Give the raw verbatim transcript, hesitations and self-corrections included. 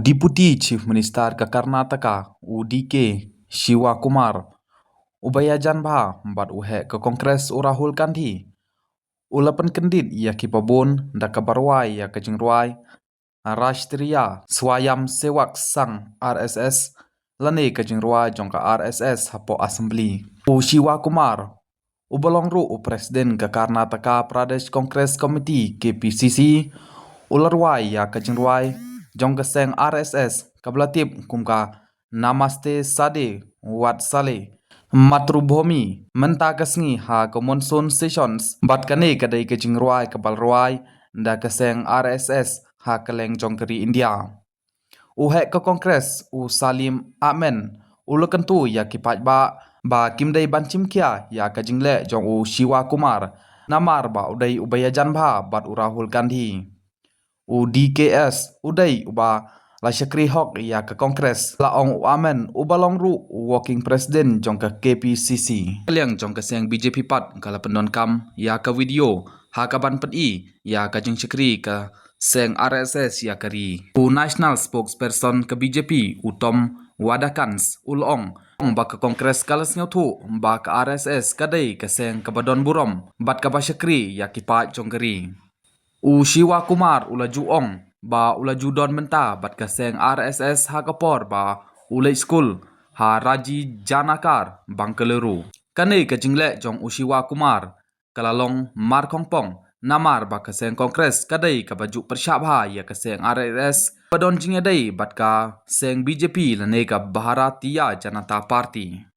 Deputy Chief Minister ka Karnataka, u D K Shivakumar, uba ïajan bha bad u heh ka Congress, u Rahul Gandhi, u la pynkyndit ïa ki babun da kaba rwai ïa ka jingrwai Rashtriya Swayamsevak Sangh, R S S, lane ka jingrwai jong ka R S S hapoh Assembly. U Shivakumar, uba long ruh u President ka Karnataka Pradesh Congress Committee, K P C C, u la rwai ïa ka jingrwai jong ka seng R S S kaba la tip kum ka Namaste Sade Vatsalya Matrubhumi mynta ka sngi ha ka monsoon sessions, bad kane ka dei ka jingrwai kaba la rwai da ka seng R S S ha kylleng jong ka ri India. U heh ka Congress, u Salim Ahmed, u la kyntu ïa ki paidbah ba kim dei ban chimkhia ïa ka jingleh jong u Shivakumar, namar ba u dei uba ïajan bha bad u Rahul Gandhi. U D K S u dei uba la shakri hok ïa ka Congress, la ong u Ahmed, uba long ruh u Working President jong ka K P C C. Ka liang jong ka seng B J P pat ka la pyndonkam ïa ka video ha kaban pyni ïa ka jingshakri ka seng R S S ïa ka ri. U National Spokesperson ka B J P, u Tom Vadaketh, u la ong, ong ba ka Congress ka la sngewthuh ba ka R S S ka dei ka seng kaba don burom bad kaba shakri ïa ki paid jong ka ri. U Shivakumar u la ju ong ba u la ju don mynta bad ka seng R S S ha ka por ba u leit skul ha Raji Janakar, Bengaluru. Kane ka jingleh jong u Shivakumar ka la long markhongpong, namar ba ka seng Congress ka dei kaba ju pyrshah bha ïa ka seng R S S ba don jingïadei bad ka seng B J P lane ka Bharatiya Janata Party.